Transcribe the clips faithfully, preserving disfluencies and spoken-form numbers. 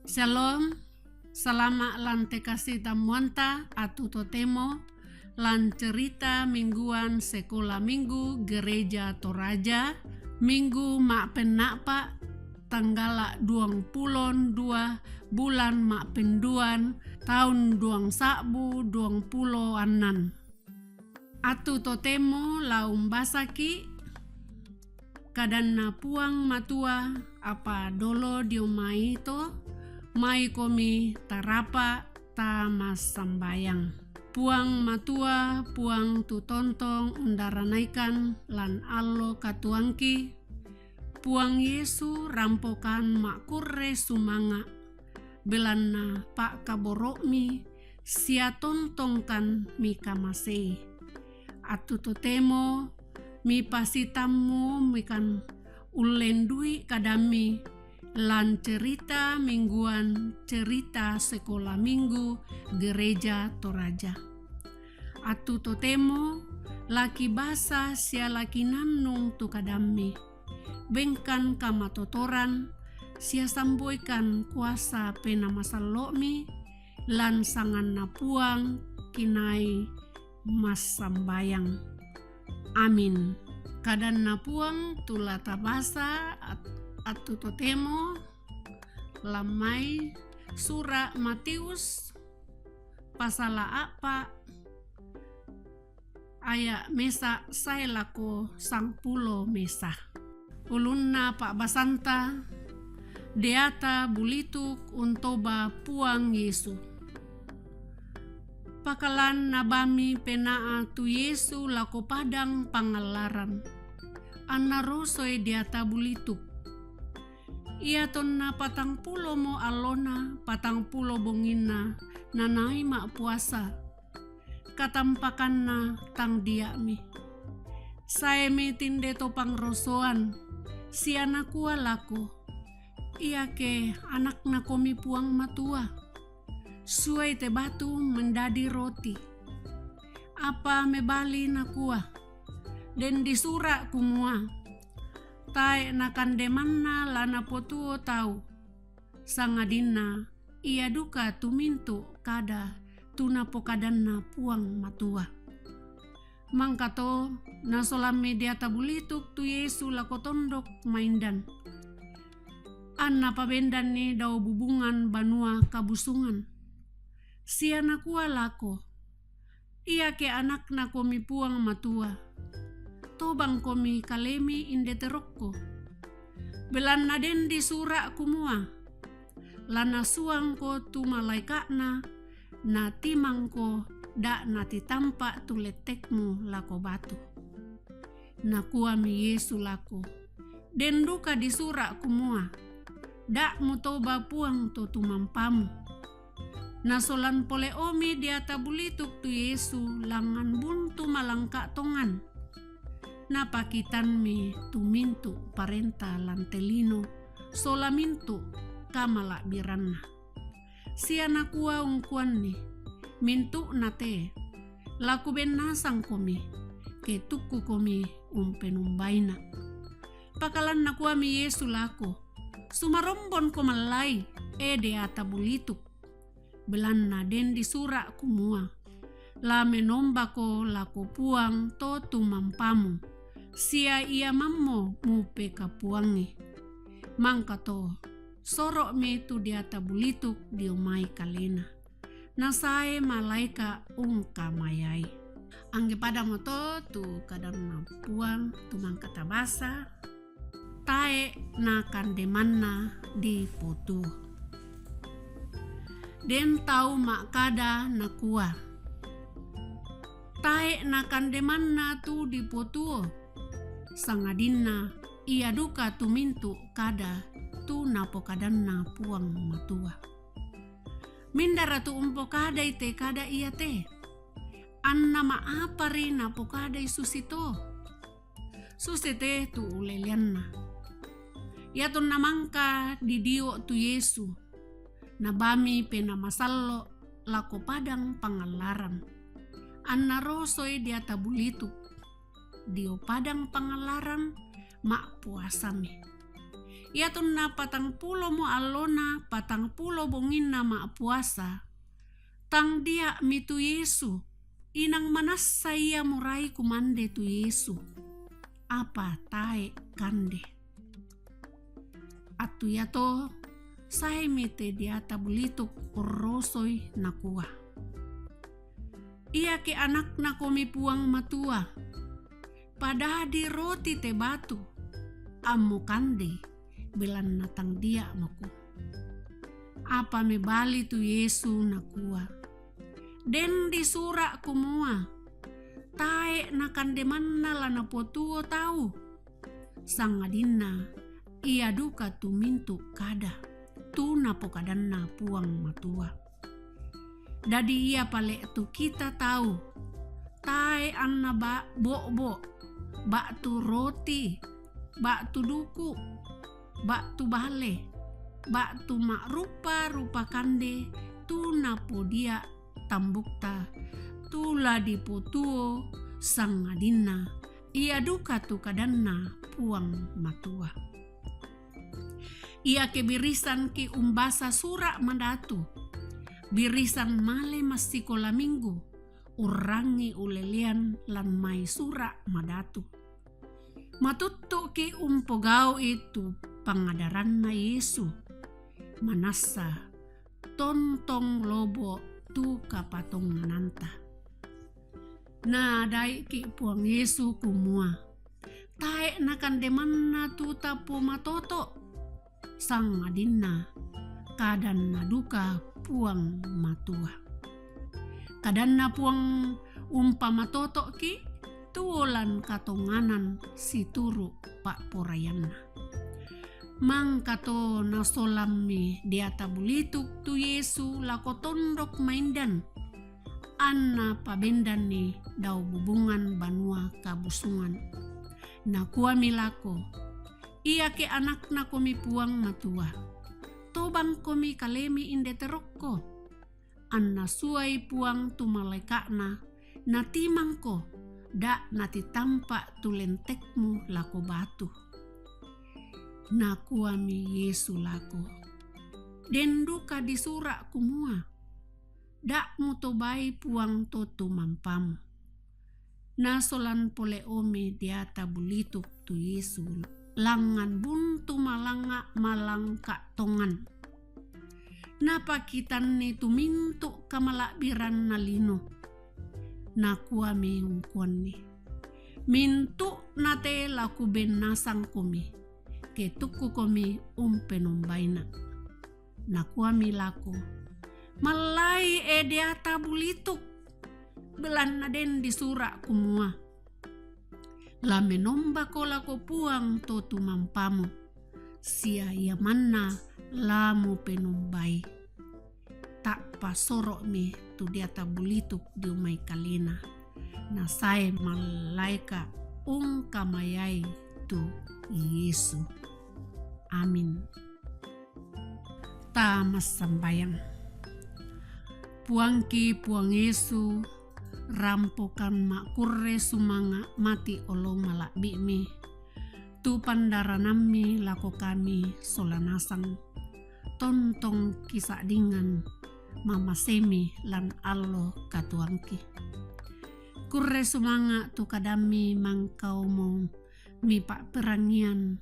Shalom, salama' lan te kasi tammuanta. Atu totemo lan cerita mingguan Sekolah Minggu Gereja Toraja, Minggu ma'penna'pa', tanggala' duang pulo dua bulan ma'penduan, taun duang sa'bu duang pulo annan. Atu totemo la umbasaki' kadanNa Puang Matua, apa dolo dio mai to, maikomi tarapa' ta massambayang. Puang Matua, Puang tu tontong undaranaikan lan allo katuoangki, Puang Yesu, rampokan ma'kurre sumanga', belanna pa'kaboro'mi sia tontongkan mikamasei. Atu totemo mipasitammu mikan ullendui kadammi lan cerita mingguan, cerita Sekolah Minggu Gereja Toraja. Atu totemo laki basa sia laki nannung tu kadammi. Bengkan kamatotoran sia samboikan kuasa Penaa Masallo'mi, lan sanganNa Puang kinai massambayang. Amin. KadanNa Puang tu la tabasa at-, atu totemo lan mai sura' Matius, pasala' a'pa', aya' mesa' sae lako sangpulo mesa. Ulunna pa'basanta, Deata Bulituk untoba Puang Yesu. Pakalan nabami penaa tu Yesu lako padang pangallaran, anna rosoi deata bulituk. Iatonna patangpulomo allona, patangpulo bonginna nanai ma'puasa, katampakanna tang dia'mi. Saemi tinde to pangrosoan, sia nakua lako, "Iake AnakNakomi Puang Matua, suai te batu mendadi roti." Apa mebali nakua, "Den disura' kumua, 'Tae' nakande manna la napotuo tau,' sangadinna ia duka tu mintu' kada tu napokadanNa Puang Matua." Mangkato nasolammi deata bulituk tu Yesu lako tondok maindan, anna pabendanni dao bubungan Banua Kabusungan, sia nakua lako, "Iake AnakNakomi Puang Matua, tobangkomi kalemi inde terokko. Belanna den disura' kumua, 'La nasuangko tu malaeka'na, natimangko, da' natitampa' tu lettekmu lako batu.'" Nakuami Yesu lako, "Den duka disura' kumua, 'Da' mutoba Puang to tumampamu.'" Nasolan pole'omi deata bulituk tu Yesu langngan buntu malangka' tongan. Napakitanmi tu mintu' parenta lan te lino sola mintu' kamala'biranna. Sia nakua ungkuanni, "Mintu'na te, la kubennasangkomi, ke tukkukomi umpenumbaina'." Pakalan nakuami Yesu lako, "Sumarombonko mallai, e deata bulituk. Belanna den disura' kumua, 'La menombako lako Puang to tumampamu, sia Ia mammo mupekapuangi.'" Mangkato soro'mi tu deata bulituk dio mai kalena, nasae malaeka' ungkamayai. Angge padamo to tu kadanNa Puang tu mangka tabasa, tae' nakande manna dipotuo. Den tau ma'kada nakua, "Tae' nakande manna tu dipotuo," sangadinna ia duka tu mintu' kada tu napokadanNa Puang Matua. Mindara tu umpokadai te kada iate? Anna ma'apari napokadai susito? Susi te tu uleleanna. Iatonna mangka didio' tu Yesu, nabami Penaa Masallo' lako padang pangallaran. Anna rosoi deata bulituk dio padang pangallaran, ma'puasami. Iatunna patang pulomo allona patang pulo bonginna ma'puasa, tang dia'mi tu Yesu, inang manassa ia morai kumande tu Yesu, apa tae' kande. Attu iato saemi te deata bulituk urrosoi, nakua, "Iake AnakNaKomi, Puang Matua, padadi roti te batu, ammu kandei, belanna tang dia'moko." Apa mebali tu Yesu, nakua, "Den disura' kumua, 'Tae' nakande manna la napotuo tau,' sangadinna ia duka tu mintu' kada tu napokadanna Puang Matua. Dadi ia pale' tu kita tau, tae' anna ba-, bo'bo', ba'tu roti, ba'tu duku', ba'tu bale, ba'tu ma'rupa-rupa kande tu napodia' tambukta, tu la dipotuo, sangadinna ia duka tu kadanna Puang Matua. Iake birisanki' umbasa sura' madatu, birisan male massikola minggu, urrangngi ulelean lan mai sura' madatu. Matuttu'ki' umpogau'i tu pangadaranna Yesu, manassa tontong lobo' tu kapatongananta." Nadai'ki' Puang Yesu kumua, "Tae' nakande manna tu tapomatoto'," sangadinna kadanna duka Puang Matua. Kadanna Puang umpamatoto'ki' tuo lan katonganan situru' pa'poraianna. Mangkato nasolammi deata bulituk tu Yesu lako tondok maindan, anna pabendanni dao bubungan banua kabusungan. Nakuami lako, "Iake AnakNaKomi, Puang Matua, tobangKomi kalemi inde terokko. Anna suai Puang tu malaeka'Na, natimangko, da' natitampa' tu lentekmu lako batu." Nakuami Yesu lako, "Den duka disura' kumua, 'Da' mutobai Puang to tumampamu.'" Nasolan pole'omi deata bulituk tu Yesu langngan buntu malanga'-, malangka' tongan. Napakitanni tu mintu' kamala'biranna lino. Nakuami ungkuanni, "Mintu'na te la kubennasangkomi, ke tukkukomi umpenombaina." Nakuami lako, "Mallai, e deata bulituk, belanna den disura' kumua, 'La menombako lako Puang to tumampamu, sia ia manna la mupenombai.'" Ta'pa soro'mi tu deata bulituk dio mai kalena, nasae malaeka' ungkamayai tu Yesu. Amin. Ta massambayang. Puangki, Puang Yesu, rampokan ma'kurre sumanga' mati olo mala'bi'mi, tu pandaranammi lako kami sola nasang. Tontong kisa'dingan mamasemi lan allo katuoangki. Kurre sumanga' tu kadammi mangkaomo mipa'perangian,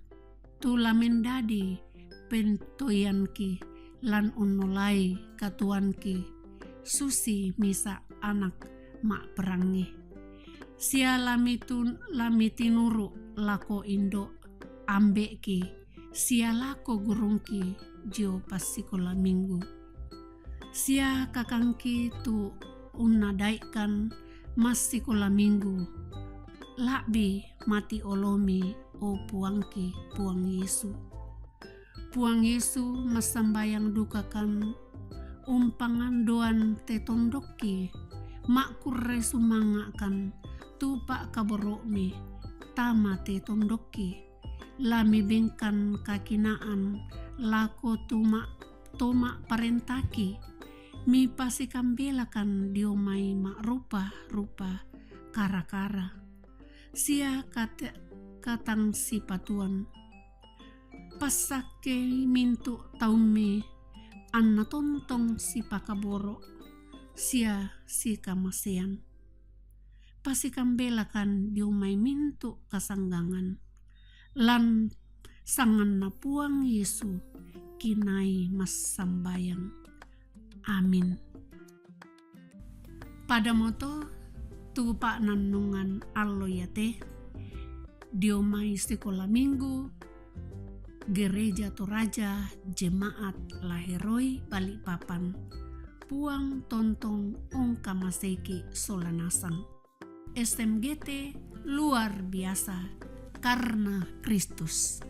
tu la mendadi pentoianki lan unnolai katuoangki susi misa' anak ma'perangi. Sia la mitun-, la mitinuru' lako indo' ambe'ki sia lako gurungki dio passikola minggu. Sia kakangki tu unnadai'kan massikola minggu, la'bi mati olomi, o Puangki, Puang Yesu. Puang Yesu, massambayang dukakan umpangandoan te tondokki, ma'kurre sumanga'kan tu pa'kaboro'mi tama te tondokki, la mibengkan kakinaan lako tuma-, toma' parentaki, mipasikambelakan dio mai ma'rupa-rupa kara-kara sia kate-, katangsipatuan. Passakkei mintu' taummi anna tontong sipakaboro' sia sikamasean. Pasikambelakan dio mai mintu' kasanggangan. Lan sanganna Puang Yesu kinai massambayang. Amin. Pada moto tu pa'nannungan allo iate dio mai sikola minggu Gereja Toraja Jemaat Laheroi Balikpapan. Puang tontong ongkamaseiki sola nasang. S M G T luar biasa karena Kristus.